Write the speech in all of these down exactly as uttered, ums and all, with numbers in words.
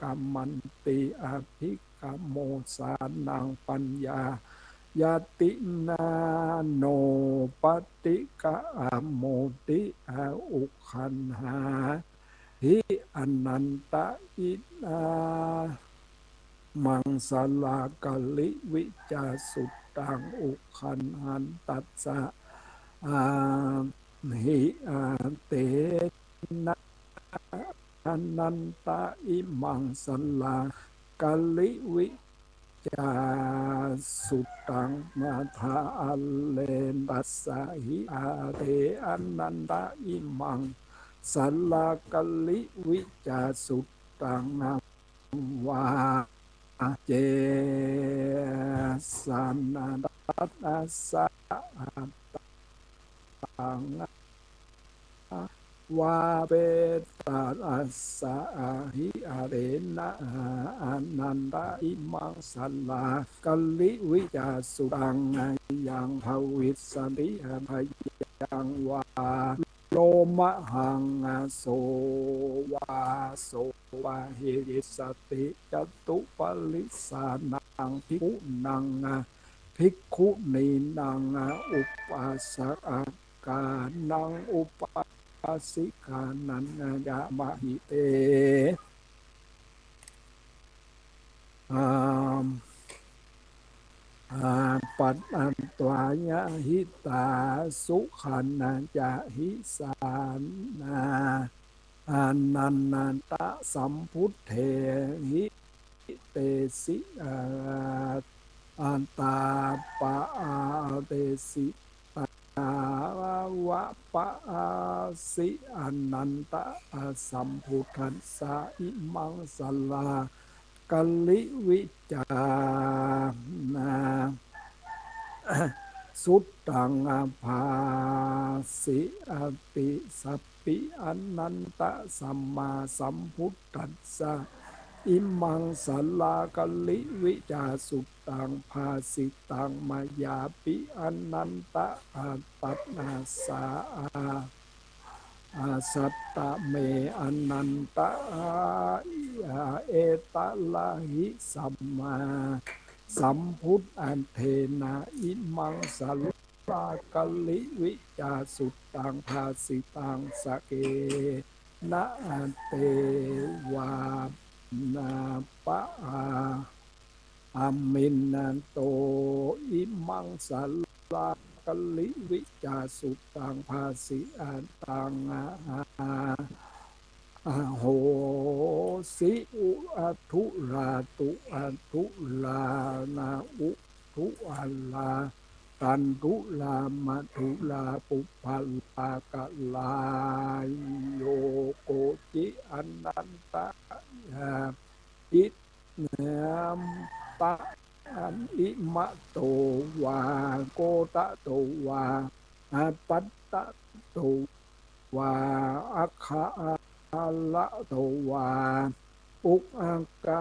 กะมันติ อะภิกขโม สานัง ปัญญา ยติ นา โน ปะติกะ อะโมติ อะ อุคคันหา หิ อะนันตะ อิ อา มังสลา กะลิวิจาสุตัง อุคคันหันตัสสะ อา หิ อา เตนะ อะนันตะ อิมังสลา กะลิวิจาสุตัง มาทา อะเลนตัสสะ หิ อา เต อะนันตะ อิมังสลา กะลิวิจาสุตัง วา เจ สานันตัสสะ อัตตัง วา เปตัสสะ อะหิ อะเรนะ อะนันตะ อิมังสลา กะลิวิจาสุตัง ยัง ภวิสสติ อะ พยัง วา โลมะหัง อะ โส วา โส วา หิริสสติ จตุปริสสานัง ภิกขุนัง อะ ภิกขุนีนัง อะ อุปาสกะ กานัง อุปาสิกานัง อะ ยะมะหิ เต อา อา ปัตตันตวายะ หิตา สุขันจะ หิสานา อะนันตะ สัมพุทเท หิ เตสิ อา อัตตาปะอาเตสิ ตาวะปะอาสิ อะนันตะ อะ สัมพุทธัสสะ อิมังสลา กะลิวิจา นา สุตัง อะ ภาสิ อะติสัพ ปิ อะนันตะ สัมมาสัมพุทธัสสะ อิมังสลา กะลิวิจาสุตัง ภาสิตัง มะยาปิ อะนันตะ อะตัสสะ อะ อะสัตตะเม อะนันตะ อะ อะเอตะละหิ สัมมาสัมพุทธัสเทนะ อิมังสลา กะลิวิจาสุตัง ภาสิตัง สะเกนะ อะเตวา นาปะอา อะมินนะโต อิมังสลา กะลิวิจาสุตัง ภาสิอะตัง อะ อะโหสิ อุอะทุลา ตุอะทุลา นะอุ ทุอะลา ตันทุลา มะทุลา ปุพพะลา กะลา โยโกจิ อะนันตะ ยา อิ นะตะ อะ อิมะโตวา โกตะโตวา อะปัตตะโตวา อัคคะอะละโตวา ปุอะกะ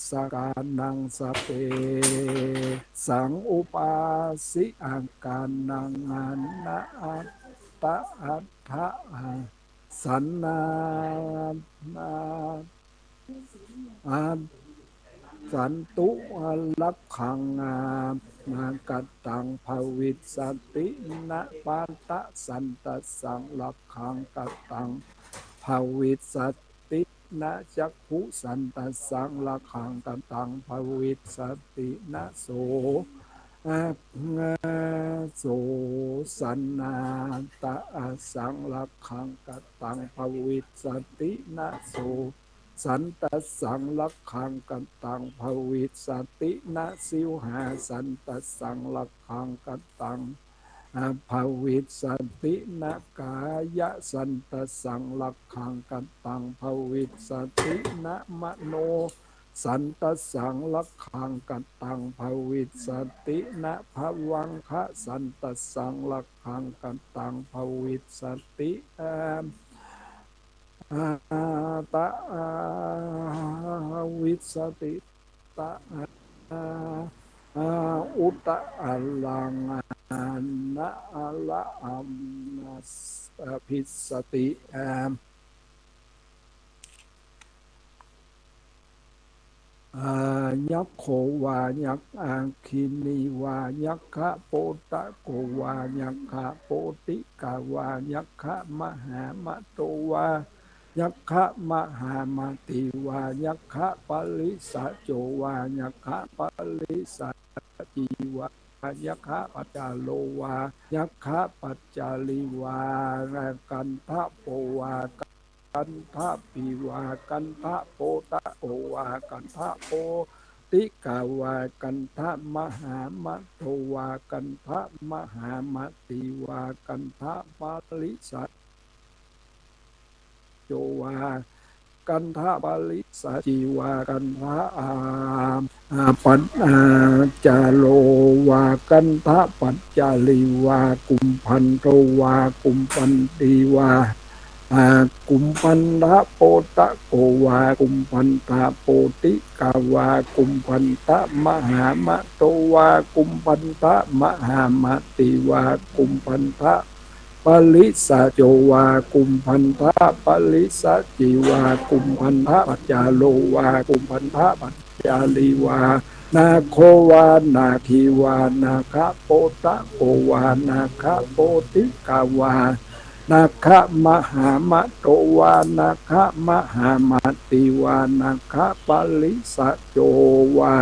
สกานัง สเปสัง อุปาสิกานัง อานะอัตตะอัตถะ สันนา อา สันตุ ลักขัง อา กตัง ภวิสสติ นะ ปาทะสันตัสสัง ลักขัง กตัง ภวิสสติ นะ จักขุสันตัสสัง ลักขัง กตัง ภวิสสติ นะ โส อา โส สันนาตะสัง ลักขัง กตัง ภวิสสติ นะ โส สันตัสสัง ลักขัง กตัง ภวิสสติ นะ สิวหาสันตัสสัง ลักขัง กตัง อา ภวิสสติ นะ กายะสันตัสสัง ลักขัง กตัง ภวิสสติ นะ มโนสันตัสสัง ลักขัง กตัง ภวิสสติ นะ ภวังคะสันตัสสัง ลักขัง กตัง ภวิสสติ อา อา ตะ อา วิสสติ ตะ อา อา อุตะ อาลัง อา นะ อาละ อา นะ อา ภิสสติ อา อา ยัคโขวา ยัค อา คินีวา ยัคคะโปตะโกวา ยัคคะโปติกาวา ยัคคะมหามะโตวา ยัคคะมหามะติวา ยัคคะปริสสะโจวา ยัคคะปริสสะจีวา ยัคคะปัจจาโลวา ยัคคะปัจจาลีวา กันทะโปวา กันทะปีวา กันทะโปตะโกวา กันทะโปติกาวา กันทะมหามะโตวา กันทะมหามะติวา กันทะปริสสะโจวา กันทะปริสสะจีวา กันทะ อา อา ปัจ อาจาโลวา กันทะปัจจาลีวา กุมพันโทวา กุมพันตีวา อา กุมพันทะโปตะโกวา กุมพันทะโปติกาวา กุมพันทะมหามะโตวา กุมพันทะมหามะติวา กุมพันทะปริสสะโจวา กุมพันทะปริสสะจีวา กุมพันทะปัจจาโลวา กุมพันทะปัจจาลีวา นาโควา นาคีวา นาคะโปตะโกวา นาคะโปติกาวา นาคะมหามะโตวา นาคะมหามะติวา นาคะปริสสะโจวา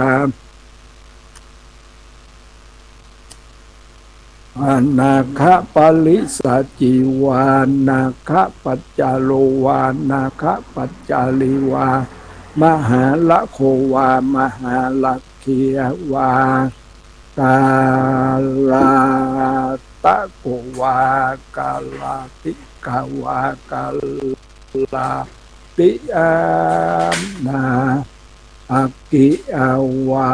อา นาคะปริสสะจีวา นาคะปัจจาโลวา นาคะปัจจาลีวา มหาละโควา มหาละเควา กาลาตะโกวา กาลาติกาวา กาลาติ อา นา อากิอาวา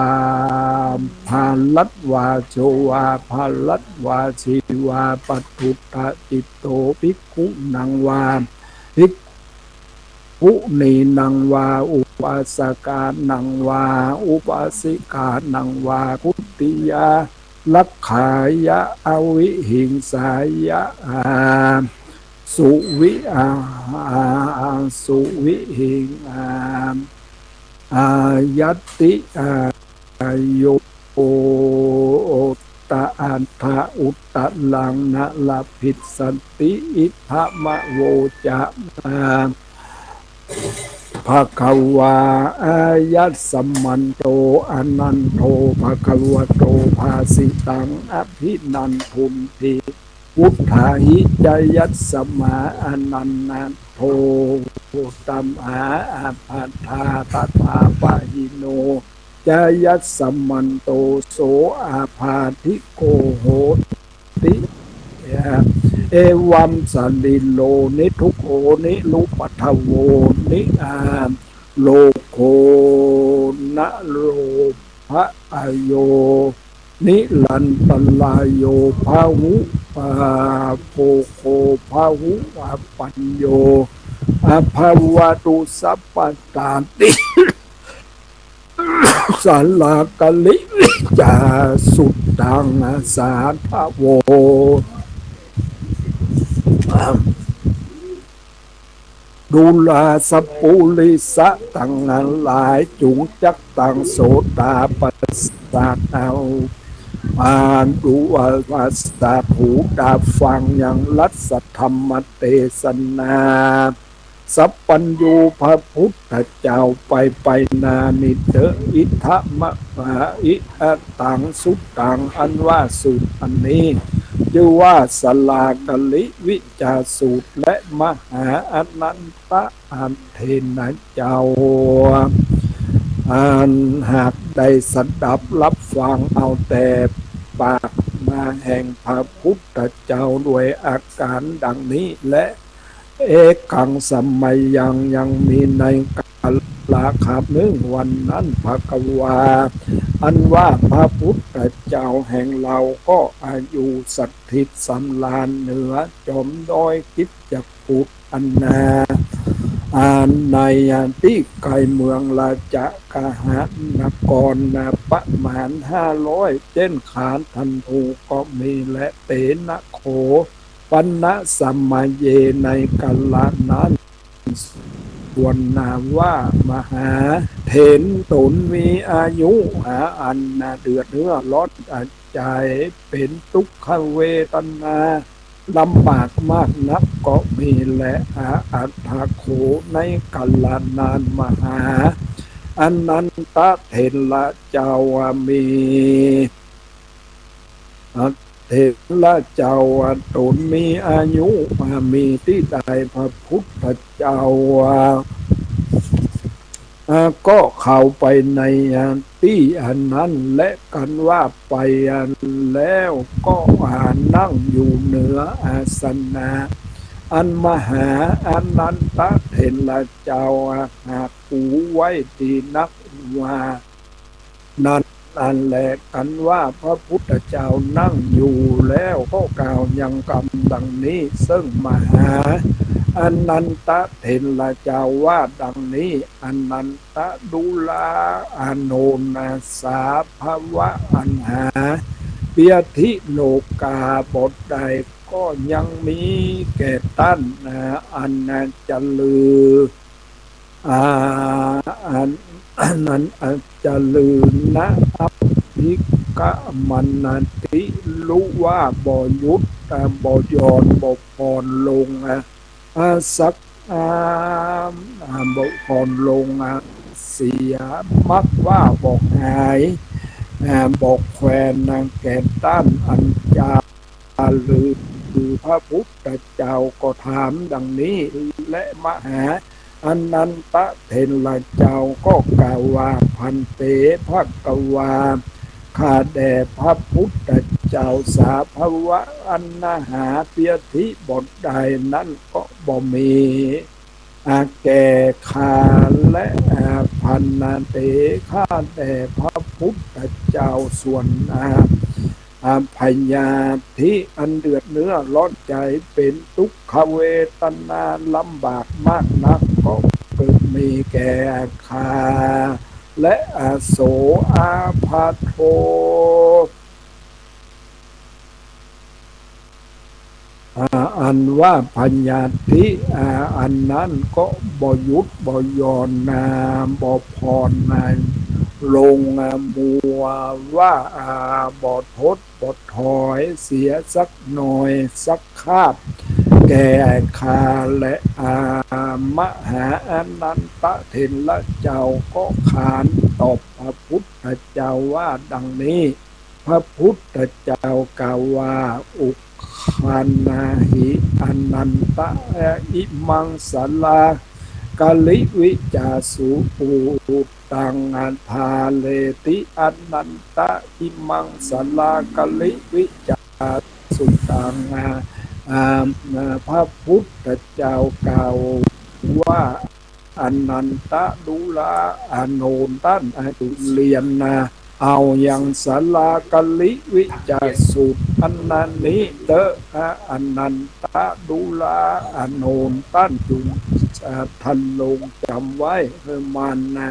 ภาลัตวาโชวา ภาลัตวาชีวา ปัตถุตตะจิตโต ภิกขุนังวา ภิกขุนีนังวา อุปาสกานังวา อุปาสิกานังวา ทุติยา รักขายะ อวิหิงสายะ อา สุวิ อา อา สุวิหิง อา อายัตติ อา โย โอตะอัฏฐะ อุตตะรัง นะ ละภิสสติ อิทธะมะโวจะ อา ภะคะวา อายัสมันโต อะนันโท ภะคะวะโต ภาสิตัง อะภินันทุนติ วุฏฐาหิ จายัสมา อะนันโท ตมหา อาภัทธา ตถาปะหิโน จายัสมันโต โส อาพาธิโก โหติ เอวัม สะลีโล นิทุกโข นิรุปะทะโว นิ อา โรโค นะโรภะ อะโย นิรันตะราโย พะหุ อา โภโค พะหุอัปปัญโญ อะภะวะตุ สัพพะตาติ สลากลิวิจาสุตัง สาธโว ดูราสปุริสะตังหลาย จุงจักตังโสตาประสาทเอา อาดูอาประสาทหูตาฟังยังรัสธรรมเตสนา สัพพัญญูพระพุทธเจ้าไปไปนานิเตอิทธมหาอิอตังสุตัง อันว่าสูตรอันนี้ จื้อว่าสลากลิวิจาสูตร และมหาอนันตะเถระเจ้า อันหากได้สดับรับฟังเอาแต่ปากมาแห่งพระพุทธเจ้าด้วยอาการดังนี้แล เอกังสมัยยัง ยังมีในกาลคาบนึ่ง วันนั้น ภควา อันว่าพระพุทธเจ้าแห่งเราก็อายุสถิตสำราญเหนือจอมดอยคิจกูฏอันนา อันในตี้ไกลเมืองราชคฤหนครนาประมาณห้าร้อย เจ้นขาธนูก็มี และเตนะโข ปนะสมัยเย ในกาละนั้น ส่วนนามว่ามหาเถรตนมีอายุ อาอันนาเดือดเนื้อร้อนใจ เป๋นตุ๊กขเวทนาลำบากมากนักก็มี และอาอัฏฐโข ในกาละนั้นมหาอนันตะเถระเจ้ามี เถระเจ้าตนมีอายุ มีตี้ใดพระพุทธเจ้าก็เข้าไปในตี้อันนั้น และกันว่าไปแล้วก็นั่งอยู่เหนืออาสนะ อันมหาอนันตะเถระเจ้าหากหูไว้ดีนักว่า นั้น อันแล กันว่าพระพุทธเจ้านั่งอยู่แล้วก็กล่าวยังกำดังนี้ ซึ่งมหาอนันตะเถระเจ้าว่าดังนี้ อนันตะ ดูราอโนนาสาภวะอันหาเปียธิโลกาบทใดก็ยังมีแก่ต้านนาอันจะลือ อา อัน อันนั้นอันจะลือนะอัพพิกะมันติ ลุว่าบ่หยุด อ่า บ่หย่อน บ่ผ่อนลง อ่า อ่า สัก อ่า อ่า บ่ผ่อนลง อ่า เสีย มักว่าบ่หาย อ่า บ่แควน นางแก่ต้านอันจะ ลือ คือพระพุทธเจ้าก็ถามดังนี้ และมหาอนันตะเถระเจ้าก็กล่าวว่า ภันเต ภควา ข้าแด่พระพุทธเจ้า สาภวะอันหาเปียธิบทใดนั้นก็บ่มี อา แก่ข้า และ อา ภันเต ข้าแต่พระพุทธเจ้า ส่วน อา อา พยาธิอันเดือดเนื้อร้อนใจ เป๋นตุ๊กขเวทนาลำบากมากนัก ก็เกิดมีแก่ข้า และ อา โส อา พาโท อา อันว่าพยาธิ อา อันนั้นก็บ่หยุดบ่หย่อนนา บ่ผ่อนนา ลง อา มัวว่า อา บ่ทดบ่ถอยเสียสักหน่อยสักคาบ แก่ข้า และ อา มหาอนันตะเถระเจ้าก็ขานตอบพระพุทธเจ้าว่าดังนี้ พระพุทธเจ้ากล่าวว่า อุคคันหิ อนันตะ อิมังสลากลิวิจาสุตัง ทาเรติ อนันตะ อิมังสลากลิวิจาสุตัง อา พระพุทธเจ้ากล่าวว่า อนันตะ ดูราอโนนตัน อา ดูรา เอายังสลากลิวิจาสุตัง อันนี้เต๊อะ อา อนันตะ ดูราอโนนตัน จุง อ่า ท่านลงจ๋ำไว้หื้อมั่นนา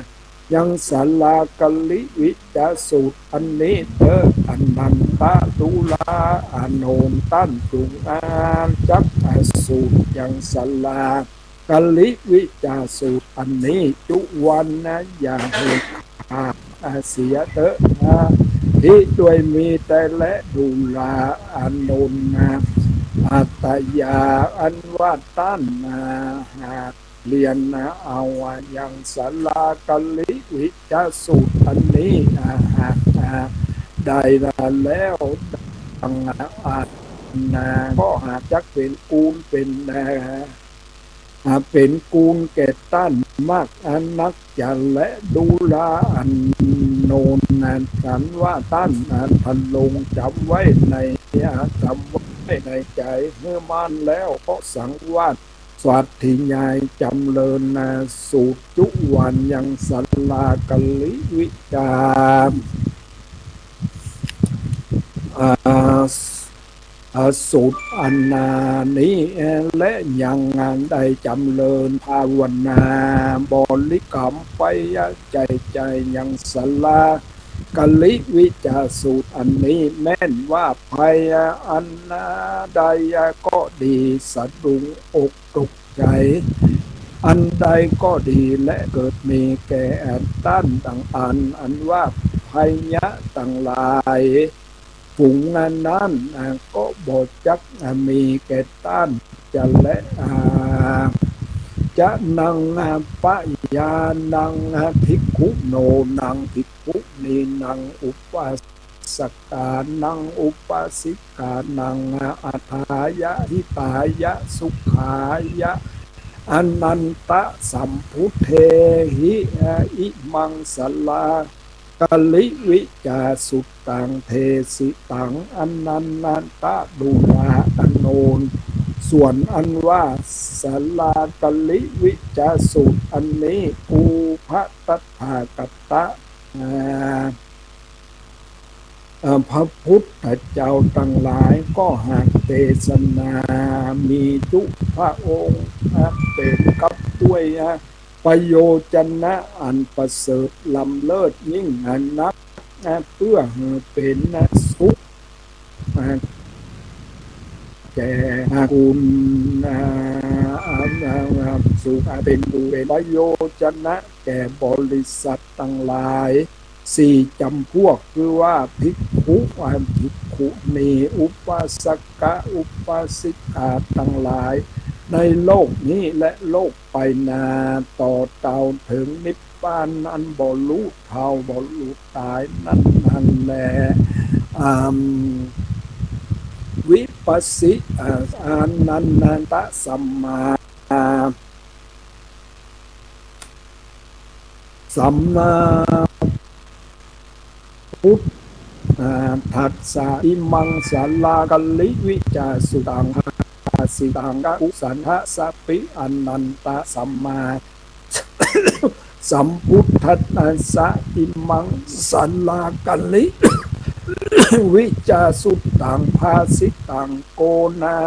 ยังสลากลิวิจจสูตรอันนี้เต๊อะ อนันตะดูราอานนท์ ต้านจุ่งอาจักอสูตรยังสลากลิวิจจสูตรอันนี้จุวันนะ อย่าหื้อขาดเสียเต๊อะนะ หิ ด้วยมีแต๊แล ดูราอานนท์นะ อัตถยา อันว่าต้านนะ หากเรียนนะ เอายังสลากลิวิจจสูตรอันนี้ อ่า หาก อ่า ได้แล้วดังอันนะ ก็หากจักเป๋นกูลเป๋น อ่า อ่า เป๋นกูลแก่ต้านมากอันนักจะแล ดูราอานนท์นะ สันว่าต้านนะ ทรงจ๋ำไว้ใน อ่า จ๋ำไว้ในใจ๋หื้อมั่นแล้ว ก็สังวาส สาธยายจ๋ำเริญนะ สูตรจุวันยังสลากลิวิจจ อ่า อ่า สูตรอันนานี้ และยังได้จ๋ำเริญภาวนาบริกรรมไปใจ๋ใจ๋ยังสลากลิวิจจสูตรอันนี้ แม่นว่าภัยอันใดก็ดี สะดุ้งอกตกใจ๋อันใดก็ดี และเกิดมีแก่ต้านตังอัน อันว่าภัยยะตังหลาย ฝูงอันนั้น อ่า ก็บ่จัก อ่า มีแก่ต้านจะแล อ่า จะนัง อ่า ปะยานัง อ่า ภิกขุโน นังภิกขุนี นังอุปาสกานัง อุปาสิกานัง อ่า อัฏฐายะ หิตายะ สุขายะ อนันตะสัมพุทเทหิ อ่า อิมังสลา กลิวิจจสุตตัง เทสิตัง อนันตะดูราอานนท์ ส่วนอันว่าสลากลิวิจจสูตรอันนี้ กูพระตถาคตะ อ่า เอ่อ พระพุทธเจ้าตังหลายก็หากเตสนา มีจุพระองค์ อ่า เป๋นกับด้วย อ่า ประโยชนะอันประเสริฐล้ำเลิศยิ่งนัก เปื้อหื้อเป๋นสุขแก่กุณ สุขเป๋นกุณ เป๋นประโยชนะแก่บริษัทตังหลายสี่จ๋ำพวก คือว่าภิกขุ ภิกขุณี อุปาสกะ อุปาสิกาตังหลาย ในโลกนี้และโลกไปหน้า ต่อเต้าเถิงนิพพานอันบ่ฮู้เฒ่าบ่ฮู้ต๋ายนั้น นั้นแล อ่า วิปัสสิ อ่า อานันตะสัมมา สัมมา พุทธัสสะ อิมังสลากลิวิจจสุตตัง ภาสิตัง กะกุสันทะสะปิ อนันตะสัมมาสัมพุทธัสสะ อิมังสลากลิวิจจสุตตัง ภาสิตัง โกนา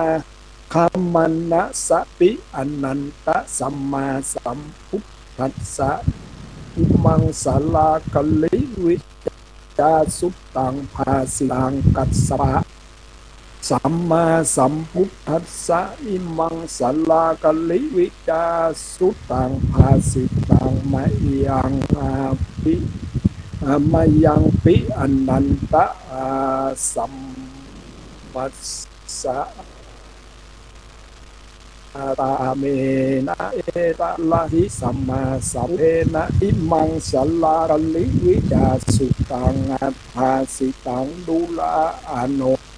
คามันนะสะปิ อนันตะสัมมาสัมพุทธัสสะ อิมังสลากลิวิจจสุตตัง ภาสิตัง กัสสปะ สัมมาสัมพุทธัสสะ อิมังสลากลิวิจจสุตตัง ภาสิตัง มะยัง อาปิ อ่า มะยังปิ อนันตะ อ่า สัมมัสสะ ตาเมนะ เอตะละหิ สัมมาสัมพุทเทนะ อิมังสลากลิวิจจสุตตัง ภาสิตัง ดูราอานนท์